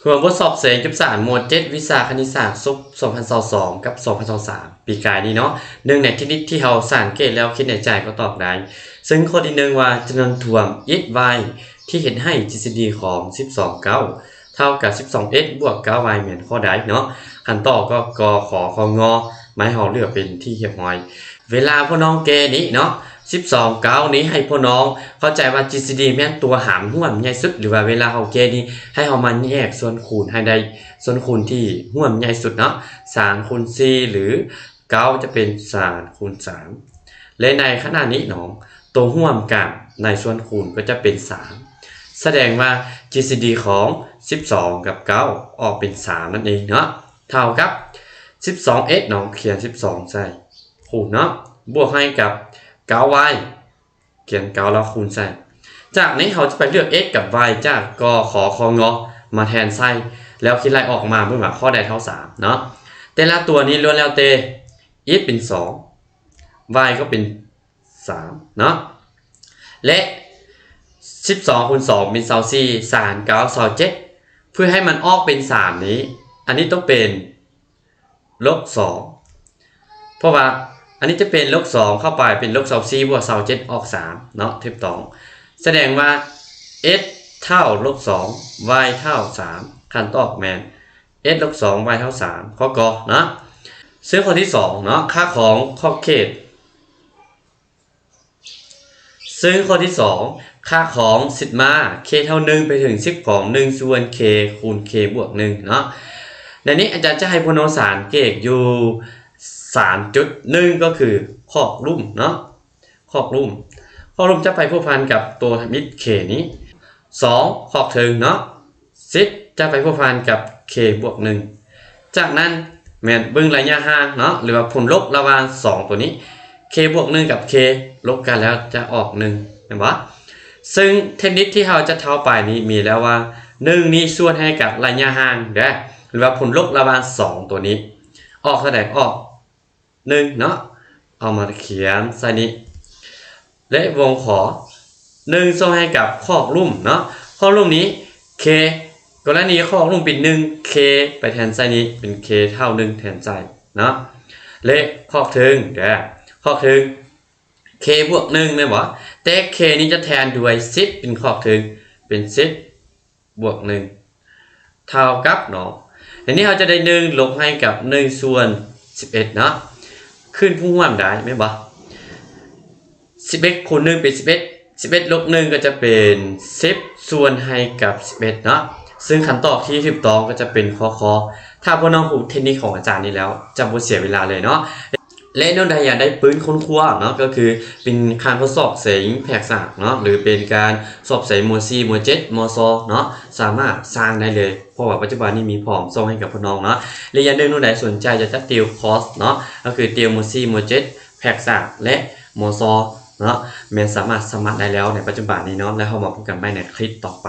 ທວນບົດສອບເສັງຈັບສານໝວດເຈັດ ວິຊາຄະນິດສາດ ສົບສອງພັນຊາວສອງ ກັບ ສອງພັນຊາວສາມ ປີກາຍນີ້ເນາະ. ໜຶ່ງໃນທະນິດທີ່ເຮົາສາງເກດແລ້ວຄິດໃນໃຈກໍຕອບໄດ້. ເຊິ່ງຂໍ້ທີໜຶ່ງວ່າ ຈຳນວນທວນ x y ທີ່ເຮັດໃຫ້ g c d ຂອງ ສິບສອງ ເກົ້າ ເທົ່າກັບ ສິບສອງ x ບວກ ເກົ້າ y ແມ່ນຂໍ້ໃດເນາະ? ຄຳຕອບກໍ ກ ຂ ຄ ງ ມາໃຫ້ເຮົາເລືອກເປັນທີ່ຮຽບຮ້ອຍ. ເວລາພວກນ້ອງແກ້ນີ້ເນາະ ສິບສອງ ເກົ້ານີ້ ໃຫ້ພວກນ້ອງເຂົ້າໃຈວ່າ g c d ແມ່ນຕົວຫານຮ່ວມໃຫຍ່ສຸດ ຫຼືວ່າເວລາເຮົາແກ້ນີ້ ໃຫ້ເຮົາມາແຍກສ່ວນຄູນໃຫ້ໄດ້ ສ່ວນຄູນທີ່ຮ່ວມໃຫຍ່ສຸດເນາະ ສາມຄູນສີ່ ຫຼື ເກົ້າຈະເປັນສາມຄູນສາມ ແລະ ໃນຂະນະນີ້ເນາະ ຕົວຮ່ວມກັນໃນສ່ວນຄູນກໍຈະເປັນສາມ ສະແດງວ່າ g c d ຂອງ ສິບສອງ ກັບ ເກົ້າ ອອກເປັນ ສາມ ນັ້ນເອງເນາະ ເທົ່າກັບ ສິບສອງ x ເນາະ ຂຽນ ສິບສອງ ໃສ່ ຄູນເນາະ ບວກໃຫ້ກັບ ເກົ້າ y ຂຽນ ເກົ້າ ແລ້ວຄູນໃສ່. ຈາກນີ້ເຮົາຈະໄປເລືອກ x ກັບ y ຈາກ ກ ຂ ຄ ງ ມາແທນໃສ່ ແລ້ວຄິດໄລ່ອອກມາເບິ່ງວ່າຂໍ້ໃດເທົ່າ ສາມ ເນາະ. ແຕ່ລະຕົວນີ້ລ້ວນແລ້ວແຕ່ x ເປັນ ສອງ y ກໍເປັນ ສາມ ເນາະ ແລະ ສິບສອງ ຄູນ ສອງ ເປັນ ຊາວສີ່ ສາມ ເກົ້າ ຊາວເຈັດ ເພື່ອໃຫ້ມັນອອກເປັນ ສາມ ນີ້ ອັນນີ້ຕ້ອງເປັນ ລົບ ສອງ ເພາະວ່າອັນນີ້ຈະເປັນ ລົບ ສອງ ເຂົ້າໄປເປັນ ລົບ ຊາວສີ່ ບວກ ຊາວເຈັດ ອອກ ສາມ ເນາະ ຖືກຕ້ອງ. ສະແດງວ່າ x ເທົ່າ ລົບ ສອງ y ເທົ່າ ສາມ ຄຳຕອບແມ່ນ x ລົບ ສອງ y ເທົ່າ ສາມ ຂໍ້ ກ ເນາະ. ເຊິ່ງຂໍ້ທີສອງເນາະ ຄ່າຂອງຂອບເຂດ ເຊິ່ງຂໍ້ທີສອງ ຄ່າຂອງສິດມາ k ເທົ່າໜຶ່ງໄປເຖິງສິບຂອງໜຶ່ງສ່ວນ k ຄູນ k ບວກໜຶ່ງເນາະ. ໃນນີ້ອາຈານຈະໃຫ້ພວກນ້ອງສາງເກດຢູ່ສາມຈຸດ ໜຶ່ງກໍຄືຂອກລຸ່ມເນາະ ຂອກລຸ່ມ ຂອກລຸ່ມຈະໄປພົວພັນກັບຕົວທຳອິດ k ນີ້ ສອງ ຂອກເທິງເນາະ ສິບ ຈະໄປພົວພັນກັບ k ບວກໜຶ່ງ. ຈາກນັ້ນແມ່ນເບິ່ງໄລຍະຫ່າງເນາະ ຫຼືວ່າຜົນລົບລະຫວ່າງສອງຕົວນີ້ k ບວກໜຶ່ງ ກັບ k ລົບກັນແລ້ວຈະອອກໜຶ່ງ ແມ່ນບໍ່? ເຊິ່ງເທັກນິກທີ່ເຮົາຈະເທົ່າໄປນີ້ມີແລ້ວວ່າ ໜຶ່ງນີ້ສ່ວນໃຫ້ກັບໄລຍະຫ່າງເດີ້ ຫຼືວ່າຜົນລົບລະຫວ່າງສອງຕົວນີ້ ອອກເທົ່າໃດ? ອອກ ໜຶ່ງເນາະ ເອົາມາຂຽນໃສ່ນີ້ ແລະ ວົງຂໍ ໜຶ່ງ ສ່ວນໃຫ້ກັບຂອກລຸ່ມເນາະ ຂອກລຸ່ມນີ້ k ກໍລະນີຂອກລຸ່ມເປັນໜຶ່ງ k ໄປແທນໃສ່ນີ້ເປັນ k ເທົ່າໜຶ່ງແທນໃສ່ເນາະ ແລະ ຂອກເທິງເດີ້ ຂອກເທິງ k ບວກໜຶ່ງແມ່ນບໍ່? ແຕ່ k ນີ້ຈະແທນດ້ວຍສິບເປັນຂອກເທິງ ເປັນສິບ ບວກໜຶ່ງ ເທົ່າກັບເນາະ ໃນນີ້ເຮົາຈະໄດ້ໜຶ່ງລົບໃຫ້ກັບໜຶ່ງສ່ວນສິບເອັດເນາະ ຂຶ້ນຜູ້ຮ່ວມໄດ້ແມ່ນບໍ່? ສິບເອັດຄູນໜຶ່ງເປັນສິບເອັດ ສິບເອັດລົບໜຶ່ງກໍຈະເປັນສິບສ່ວນໃຫ້ກັບສິບເອັດເນາະ ເຊິ່ງຄຳຕອບທີ່ຖືກຕ້ອງກໍຈະເປັນຂໍ້ ຄ. ຖ້າພວກນ້ອງຮູ້ເທັກນິກຂອງອາຈານນີ້ແລ້ວ ຈະບໍ່ເສຍເວລາເລີຍເນາະ. ແລະ ແນວໃດຢາກໄດ້ປືນຄົ້ນຄວ້າເນາະ ກໍຄືເປັນການທົດສອບເສັງແພກສາກເນາະ ຫຼືເປັນການສອບເສັງ ມ.ສີ່ ມ.ເຈັດ ມ.ຊ ເນາະ ສາມາດສ້າງໄດ້ເລີຍ ເພາະວ່າປັດຈຸບັນນີ້ມີພ້ອມສົ່ງໃຫ້ກັບພວກນ້ອງເນາະ. ແລະ ຢ່າງໜຶ່ງ ໜູໄດ້ສົນໃຈຢາກຈະຕິວຄອສເນາະ ກໍຄືຕິວ ມ.ສີ່ ມ.ເຈັດ ແພກສາກ ແລະ ມ.ຊ ເນາະ ແມ່ນສາມາດສະໝັກໄດ້ແລ້ວໃນປັດຈຸບັນນີ້ເນາະ ແລ້ວເຮົາມາພົບກັນໃໝ່ໃນຄລິບຕໍ່ໄປ.